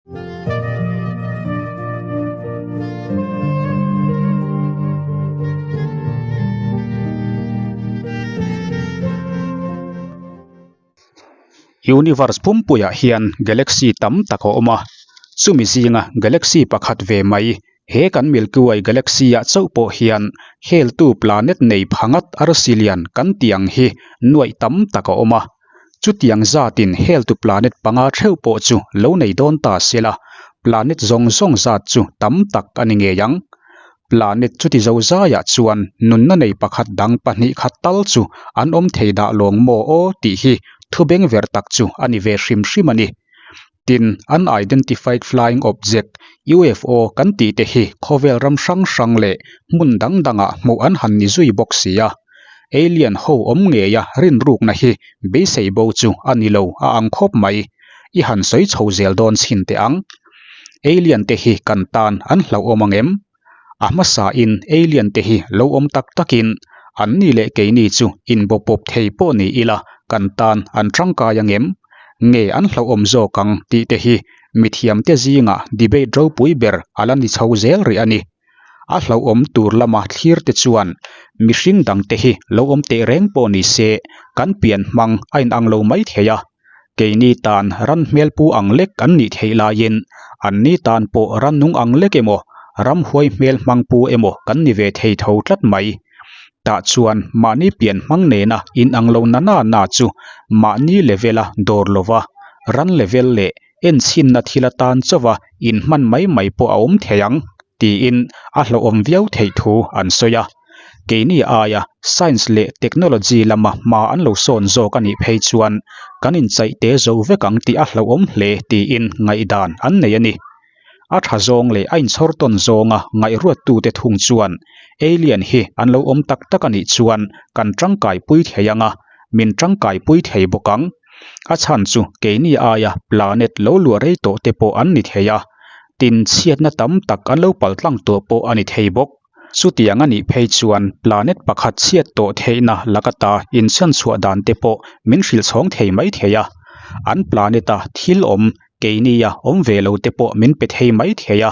Universe pumpuiah hian galaxy tam tak a awm a, chumi zinga galaxy pakhat ve mai he kan Milky Way galaxy ah chauh pawh hian heltu planet nei phangat arsi lian kan tih ang hi nuaih tam tak a awm a. Chutiang zatin heltu planet panga theuh pawh chu lo nei dawn ta se la, planet zawng zawng zat chu tam tak a ni ngei ang. Planet chuti zo zaiah chuan nunna nei pakhat dang pahnih khat tal chu an awm thei dah lawng maw aw tih hi thu beng ver tak chu a ni ve hrim hrim a ni. Tin, Unidentified Flying Object, UFO, kan tih te hi khawvel ram hrang hrang leh hmun dang dangah hmuh an han ni zui bawk si a. Alien ho awm ngeia rinrukna hi beisei bo chu a ni lo a ang khawp mai. I han sawi chho zel dawn chhin teh ang. Alien te hi kan tan an hlauhawm ang em? A hmasa in alien te hi lo awm tak tak in an ni leh keini chu inbawpawp thei pawh ni ila kan tan an tangkai ang em? Nge an hlauhawm zawk ang tih te hi mithiam te zingah debate ropui ber a la ni chho zel rih a ni. A hlauhawm tur lama thlir te chuan mihring dang te hi lo awm teh reng pawh ni se kan pian hmang a inang lo mai thei a. Keini tan ran hmelpu ang lek an nih theih laiin anni tan pawh ran nung ang lek emaw, ramhuai hmel hmangpu emaw kan ni ve thei tho tlat mai. Tah chuan mahni pian hmang nena inang lo na na na chu mahni level-a dawr lova ran level leh enchhinna thil atan chauha inhman mai mai pawh a awm thei ang tiin a hlauhawm viau theih thu an sawi a. Keini aia science leh technology lama hma an lo sawn zawk a nih phei chuan kan inchaih te zo vek ang tih a hlauhawm hle tiin ngaihdan an nei a ni. A tha zawng leh a inchhawr tawn zawnga ngaihruattute thung chuan alien hi an lo awm tak tak a nih chuan kan tangkaipui thei ang a, min tangkaipui thei bawk ang. A chhan chu keini aia planet lo luah rei tawh te pawh an ni thei a, tin chhiatna tam tak an lo paltlang tawh pawh a ni thei bawk. Chutiang a nih phei chuan planet pakhat chhiat tawh theihna laka ta inchhanchhuah dan te pawh min hrilh chhawng thei mai thei a. An planet-a thil awm keini-a awm ve lo te pawh min pe thei mai thei a.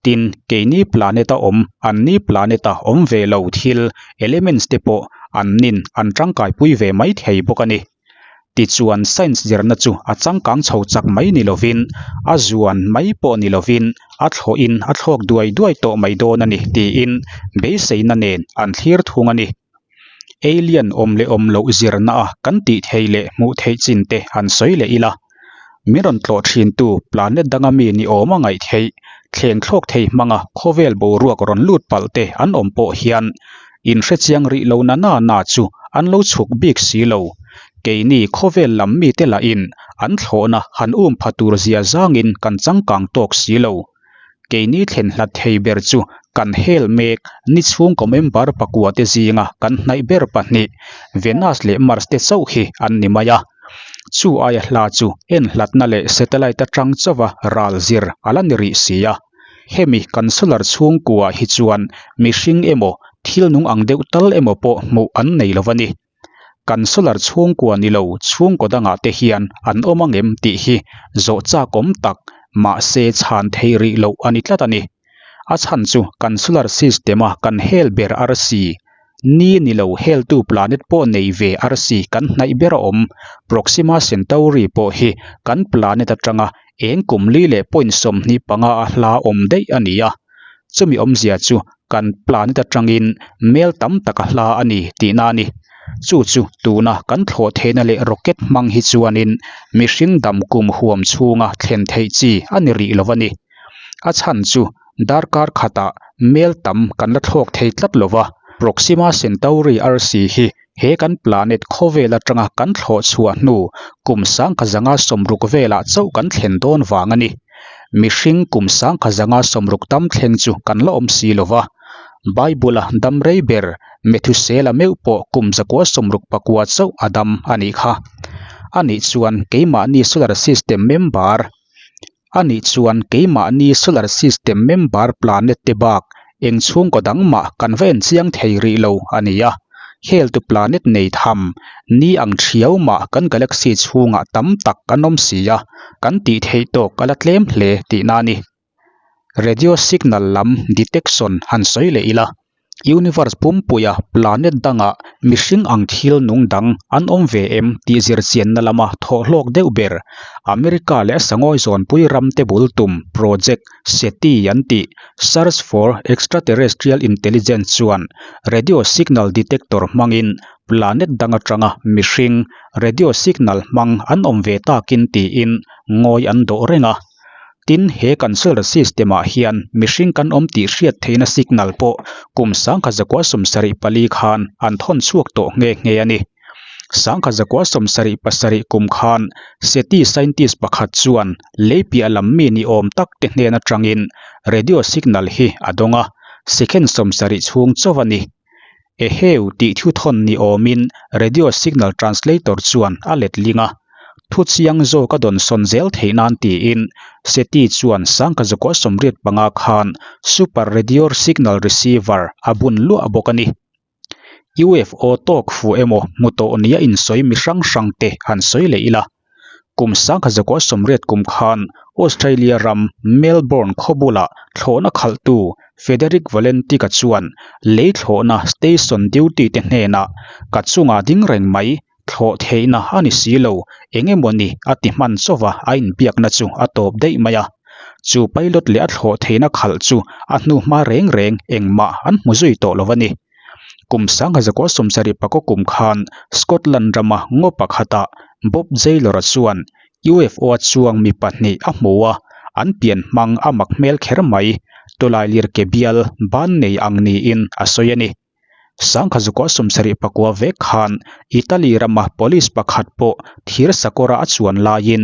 Tin, keini planet-a awm anni planet-a awm ve lo thil, elements, te pawh annin an tangkaipui ve mai thei bawk a ni. Tichuan science zirna chu a changkang chho chak mai ni lovin, a zuan mai pawh ni lovin a thlawhin a thlawk duai duai tawh mai dawn a ni tiin beiseina nen an thlir thung a ni. Alien awm leh awm loh zirna a kan tih theih leh hmuh theih chin te han sawi leh ila. Min rawn tlawh thintu planet danga mi ni awm a ngaih theih, thleng thlawk thei hmanga khawvel boruak rawn lut palh te an awm pawh hian inhrechiang rih lo na na na chu an lo chhuk bik si lo. Keini khawvel lam mite lahin an thlawhna han um pha tur zia zangin kan changkang tawk si lo. Keini thlen hlat thei ber chu kan hel mek ni chhungkaw member pakua te zinga kan hnaih ber pahnih Venus leh Mars te chauh hi an ni mai a. Chu aia hla chu en hlatna leh satellite atang chauha ral zir a la ni rih si a. Hemi kan solar chhungkua hi chuan mihring emaw thil nung ang deuh tal emaw pawh hmuh an nei lo a ni. Kan solar chhungkua ni lo chhungkaw dangah te hian an awm angem tih hi zawh chak awm tak mahse chhan thei rih loh a ni tlat a ni. A chhan chu kan solar system a kan hel ber arsi, ni ni lo heltu planet pawh nei ve arsi kan hnaih ber a awm Proxima Centauri pawh hi kan planet atanga eng kum li leh point 25 a hla awm daih a ni a. Chumi awmzia chu kan planet atangin mel tam tak a hla a ni tihna a ni. Chu chu tuna kan thlawh theihna leh rocket hmang hi chuanin mihring dam kum huam chhunga thlen theih chi a ni rih lo a ni. A chhan chu darkar khatah mel tam kan la thlawk thei tlat lo va, Proxima Centauri arsi hi he kan planet khawvel atanga kan thlawh chhuah hnu kum sangkha zanga sawmruk velah chauh kan thlen dawn vang a ni. Mihring kum sangkha zanga sawmruk tam thleng chu kan la awm si lo va. Bible-a dam rei ber Methusela meuh pawh kum zakua sawmruk pakua chauh a dam a nih kha. Anih chuan keimahni solar system member Anih chuan keimahni solar system member planet te bak eng chhungkaw dang mah kan va en chiang thei rih lo a ni a. Heltu planet nei tham ni ang thiau mah kan galaxy chhungah tam tak an awm si a, kan tih theih tawk a la tlem hle tihna a ni. Radio signal lam detection han sawi leh ila, Universe pumpuia planet dangah mihring ang thil nung dang an awm ve em tih zirchianna lama thawhhlawk deuh ber America leh a sangawi zawnpui ramte bul tum project SETI an tih Search for Extraterrestrial Intelligence chuan radio signal detector hmangin planet dang atanga mihring radio signal hmang an awm ve takin tiin ngawi an dawh reng a. Tin, he kan solar system ah hian mihring kan awm tih hriat theihna signal pawh kum 1974 khan an thawn chhuak tawh nghe nghe a ni. 1977 kum khan SETI scientist pakhat chuan lei piah lam mi ni awm tak te hnen atangin radio signal hi a dawng a, second 70 chhung chauh a ni. Eheu tih thu thawn ni awmin radio signal translator chuan a letling a, thu chiang zawk a dawn sawn zel theih nan tiin SETI chuan 1985 khan super radio signal receiver a bun luah bawk a ni. UFO tawk fuh emaw hmu tawh nia insawi mi hrang hrang te han sawi leh ila. Kum 1980 kum khan Australia ram Melbourne khaw bulah thlawhna khalhtu Federic Valentic-a chuan lei thlawhna station duty te hnenah ka chungah ding reng mai, thlawh theihna a ni si lo, eng emaw ni a ti hman chauva a inbiakna chu a tawp daih mai a. Chu pilot leh a thlawh theihna khalh chu a hnuhma reng reng engmah an hmu zui tawh lo a ni. Kum 1974 kum khan Scotland rama ngaw pakhatah Bob Jaylor-a chuan UFO-a chuang mi pahnih a hmu a, an pian hmang a mak hmel kher mai, tawlailir ke bial ban nei ang niin a sawi a ni. 1974 vek khan Italy rama police pakhat pawh thir sakawra a chuan laiin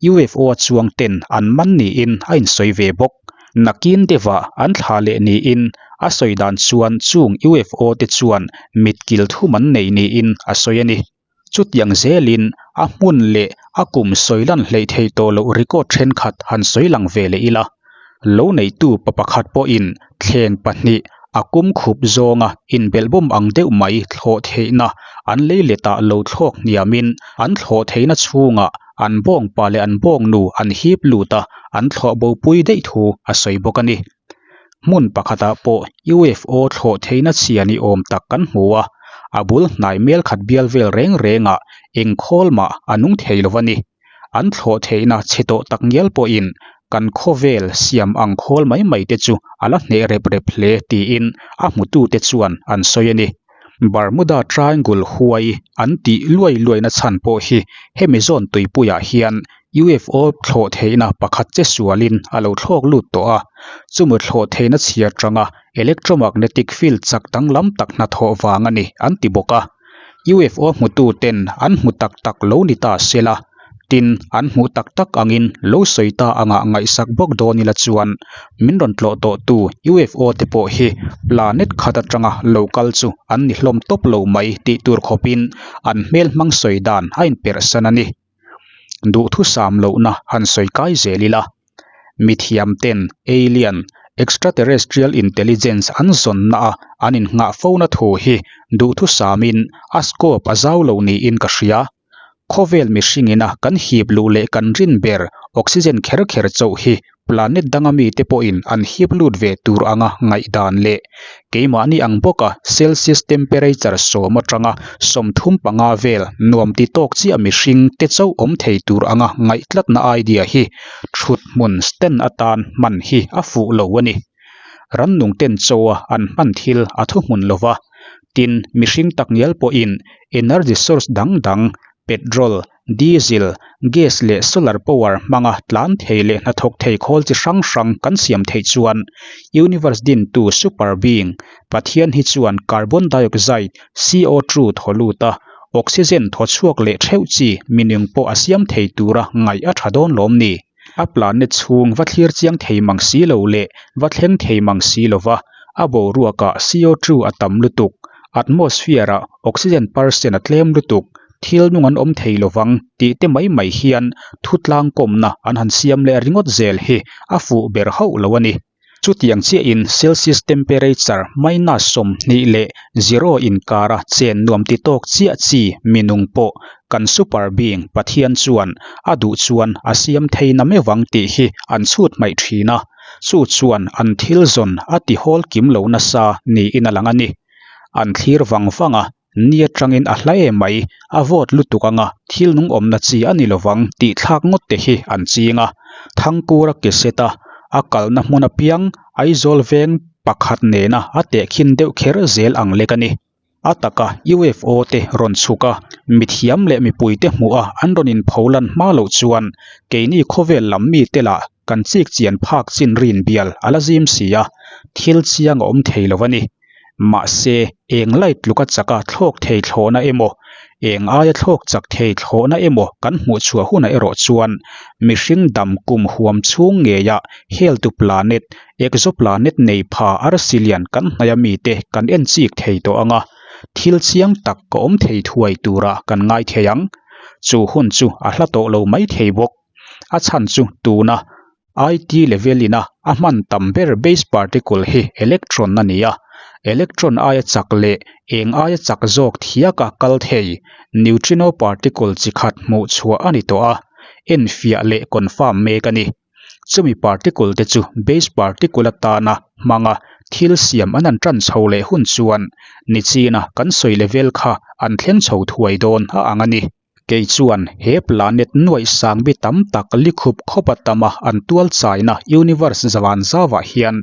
UFO-a chuang ten an man niin a insawi ve bawk. Nakin deuhah an thlah leh niin a sawi dan chuan chung UFO te chuan mit kil thum an nei niin a sawi a ni. Chutiang zelin a hmun leh a kum sawi lan hleih theih tawh loh record thenkhat han sawi lang ve leh ila. Lo neihtu pa pakhat pawhin thleng pahnih a kum khup zawnga inbelhbawm ang deuh mai thlawh theihna an lei letah lo thlawk hniamin an thlawh theihna chhungah an bawngpa leh an bawngnu an hip lut a, an thlawh bopui daih thu a sawi bawk a ni. Hmun pakhatah pawh UFO thlawh theihna chhia ni awm tak kan hmu a, a bul hnai mel khat bial vel reng rengah eng khawl mah a nung thei lo a ni. An thlawh theihna chhe tawh tak ngial pawhin kan khawvel siam ang khawl mai mai te chu a la hneh rep rep hle tiin a hmutute chuan an sawi a ni. Bermuda Triangle huai an tih luai luaina chhan pawh hi hemi zawn tuipuiah hian UFO thlawh theihna pakhat che sualin a lo thlawk lut tawh a, chumi thlawh theihna chhia atanga electromagnetic field chak danglam tak hnathawh vang a ni an ti bawk a. UFO hmututen an hmu tak tak lo ni ta sela, tin an hmuh tak tak angin lo sawi ta angah ngaihsak bawk dawn ila chuan min rawn tlawh tawhtu UFO te pawh hi planet khat atanga lo kal chu an ni hlawm tawp lo mai tih tur khawpin an hmel hmang sawi dan a inperhsan a ni. Duhthusam lohna han sawi kai zel ila. Mithiamten alien, extraterrestrial intelligence an zawnna a an innghah fona thu hi duhthusamin a scope a zau lo niin ka hria. Khawvel mihringina kan hip luh leh kan rin ber oxygen kher kher chauh hi planet danga mite pawhin an hip lut ve tur anga ngaihdan leh keimahni ang bawka Celsius temperature sawm atanga 35 vel nuam ti tawk chiah mihring te chauh awm thei tur anga ngaih tlatna idea hi thut hmun stand atan hman hi a fuh lo a ni. Rannung ten chaw a an hman thil a thuhmun lova, tin mihring takngial pawhin energy source dang dang petrol, Diesel, gas leh solar power hmanga tlan thei leh hnathawk thei khawl chi hrang hrang kan siam theih chuan Universe dintu super being, Pathian hi chuan carbon dioxide, CO2, thaw lut a, oxygen thaw chhuak leh theuh chi minung pawh a siam thei tura ngaih a tha dawn lawm ni? A planet chhung va thlir chiang thei mang si lo leh va thleng thei mang si lova, a boruakah CO2 a tam lutuk, atmosphere-ah oxygen percent a tlem lutuk, thil nung an awm thei lovang tih te mai mai hian thu tlangkawmna an han siam leh ringawt zel hi a fuh ber hauh lo a ni. Chutiang chiahin Celsius temperature minus 20 leh 0 inkara chen nuam ti tawk chiah chi minung pawh kan super being Pathian chuan a duh chuan a siam thei na meuh ang tih hi an chhut hmaih thin a, chu chuan an thil zawn a ti hawl kim lo nasa niin a lang a ni. An thlir vang vang a, ni atangin a hla em mai, a vawt lutuk anga thil nung awmna chi a ni lovang tih thlak ngawt te hi an ching a. Thangkura ke set a, a kalna hmun apiang Aizawl veng pakhat nena a tehkhin deuh kher zel ang lek a ni. A taka UFO te rawn chhuk a, mithiam leh mipui te hmuh a an rawn inpholan hma loh chuan keini khawvel lam mite lah kan chik chian phak chin rin bial a la zim si a, thil chiang a awm thei lo a ni. Mahse, eng light tluka chaka thlawk thei thlawhna emaw, eng aia thlawk chak thei thlawhna emaw kan hmuh chhuah hunah erawh chuan mihring dam kum huam chhung ngeiah heltu planet, exoplanet nei pha arsi lian kan hnaih a mite kan en chik thei tawh ang a, thil chiang tak ka awm thei thuai turah kan ngai thei ang. Chu hun chu a hla tawh lo mai thei bawk. A chhan chu tuna IT level ina a hman tam ber base particle hi electron a ni a, electron aia chak leh eng aia chak zawk thiaka kal thei neutrino particle chi khat hmuh chhuah a ni tawh a, enfiah leh confirm mek a ni. Chumi particle te chu base particle atana hmanga thil siam an han tan chho leh hun chuan nichina kan sawi level kha an thleng chho thuai dawn a ang a ni. Kei chuan he planet nuaih sang bi tam tak likhup khawp a tam a an tual chaina universe zavan zauah hian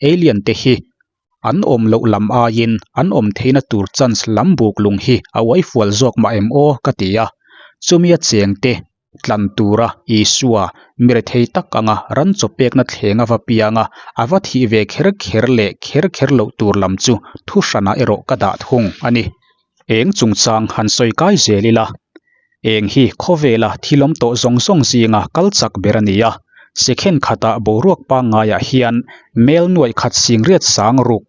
alien te hi an awm loh lam aiin an awm theihna tur chance lam buk lung hi a uai fual zawk mah em aw ka ti a. Chumi a cheng te tlan tura Isua mi rethei tak anga ran chaw pekna thleng a va piang a, a va thih ve kher kher leh kher kher loh tur lam chu thu hranah erawh ka dah thung a ni. Eng chungchang han sawi kai zel ila, eng hi khawvela thil awm tawh zawng zawng zinga kal chak ber a ni a, second khatah boruak pangngaiah hian mel nuaih khat singriat sang ruk,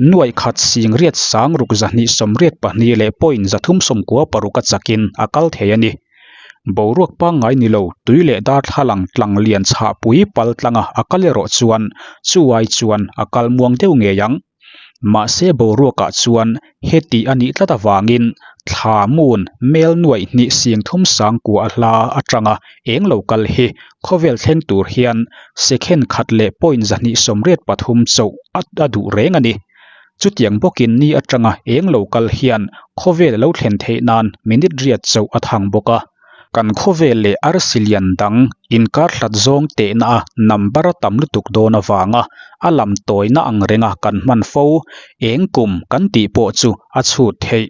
nuaih khat singriat sang ruk 282 leh point 396 a chakin a kal thei a ni. Boruak pangngai ni lo tui leh darthlalang tlang lian chhahpui pal tlanga a kal erawh chuan chu ai chuan a kal muang deuh ngei ang. Mahse boruakah chuan heti a nih tlat avangin thla moon mel nuaih hnih sing thum sang kua a hla atanga eng lo kal hi khawvel thleng tur hian second khat leh point 283 chauh a duh reng a ni. Chutiang bawkin ni atanga eng lo kal hian khawvel a lo thlen theih nan minute riat chauh a thang bawk a. Kan khawvel leh arsi lian dang inkar hlat zawng tehna a number a tam lutuk dawn avanga a lam tawina ang renga kan hman fo eng kum kan tih pawh chu a chhut theih.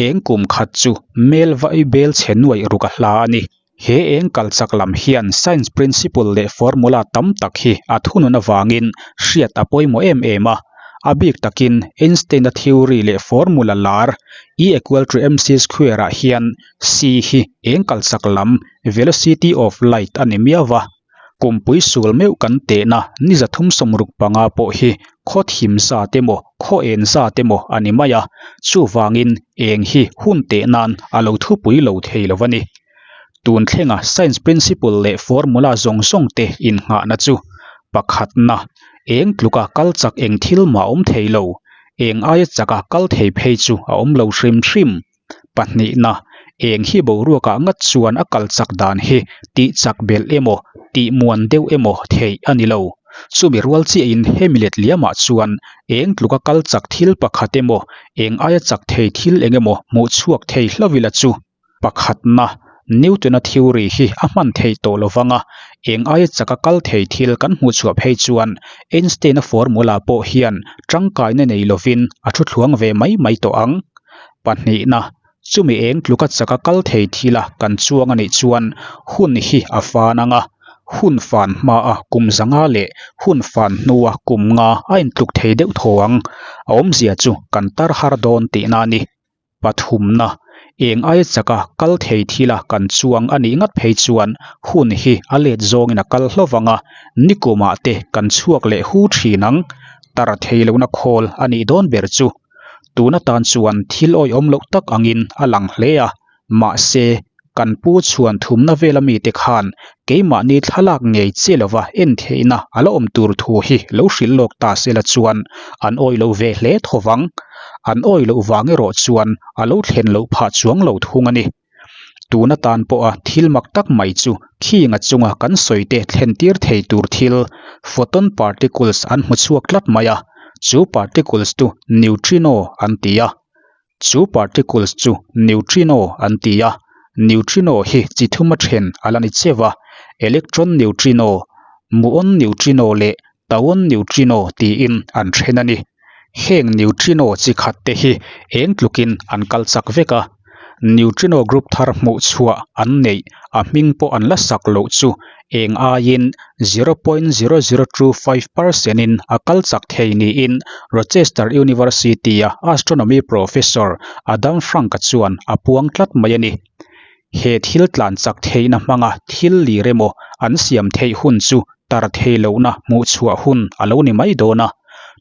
Eng kum khat chu mel vai bel chhe nuaih ruk a hla a ni. He eng kal chak lam hian science principle leh formula tam tak hi a thunun avangin hriat a pawimawh em em a. A bik takin Einstein-a theory leh formula lar E equal to mc square ah hian C hi eng kal chak lam, velocity of light, a ni miau va. Kumpui sul meuh kan tehna ni 365 pawh hi khaw thim zat emaw, khaw en zat emaw a ni mai a, chuvangin eng hi hun teh nan a lo thupui lo thei lo a ni. Tun thlenga science principle leh formula zawng zawng te innghahna chu pakhatna, eng tluka kal chak eng thil mah awm thei lo, eng aia chaka kal thei phei chu a awm lo hrim hrim. Pahnihna, eng hi boruakah ngat chuan a kal chak dan hi tih chak belh emaw, tih muan deuh emaw theih a ni lo. Chumi rual chiahin hemi let liamah chuan eng tluka kal chak thil pakhat emaw, eng aia chak thei thil eng emaw hmuh chhuak thei hlauh ila chu. Pakhatna, Newton-a theory hi a hman theih tawh lo vang a, eng aia chaka kal thei thil kan hmuh chhuah phei chuan Einstein-a formula pawh hian tangkaina nei lovin a thu thluang ve mai mai tawh ang. Pahnihna, chumi eng tluka chaka kal thei thila kan chuang a nih chuan hun hi a fan ang a, hun fan hmaa kum zanga leh hun fan hnua kum nga a intluk thei deuh thaw ang. A awmzia chu kan tar har dawn tihna a ni. Pathumna, eng aia chaka kal thei thila kan chuang a nih ngat phei chuan hun hi a let zawngin a kal hlauh vang a, nikumah te kan chhuak leh hu thin ang. Tar thei lohna khawl a nih dawn ber chu. Tun atan chuan thil awihawm loh tak angin a lang hle a, mahse. Kan pu chhuan thumna vela mite khan keimahni thlalak ngei che lova en theihna a la awm tur thu hi lo hrilh lawk ta sela chuan an awih lo ve hle tho vang. An awih loh vang erawh chuan a lo thlen loh phah chuang lo thung a ni. Tun atan pawha thil mak tak mai chu khinga chunga kan sawi te thlen tir thei tur thil, photon particles an hmu chhuak tlat mai a, chu particles chu neutrino an ti a. Chu particles chu neutrino an ti a, neutrino hi chi thuma then a la ni cheu a, electron neutrino, muon neutrino leh tauon neutrino tiin an then a ni. Heng neutrino chi khat te hi eng tlukin an kal chak vek a, neutrino group thar hmuh chhuah an neih a hming pawh an la sak loh chu eng aiin 0.0025 percent in a kal chak thei niin Rochester University-a astronomy professor Adam Frank-a chuan a puang tlat mai a ni. He thil tlan chak theihna hmanga thil lir emaw an siam theih hun chu tar thei lohna hmuh chhuah hun a lo ni mai dawn a.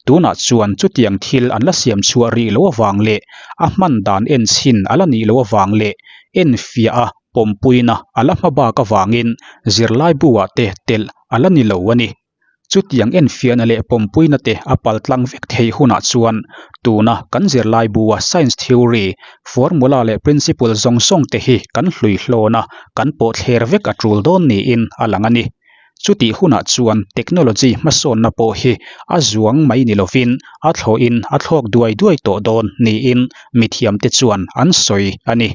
Tunah chuan chutiang thil an la siam chhuah rih loh avang leh a hman dan en chhin a la nih loh avang leh enfiah a pawmpuina a la hma bak avangin zirlaibu-ah te telh a la ni lo a ni. Chutiang enfiahna leh pawmpuina te a paltlang vek theih hunah chuan tuna kan zirlaibua science theory, formula leh principle zawng zawng te hi kan hlui hlawn a, kan pawhthler vek a tul dawn niin a lang a ni. Chutih hunah chuan technology hmasawnna pawh hi a zuang mai ni lovin a thlawhin a thlawk duai duai tawh dawn niin mithiamte chuan an sawi a ni.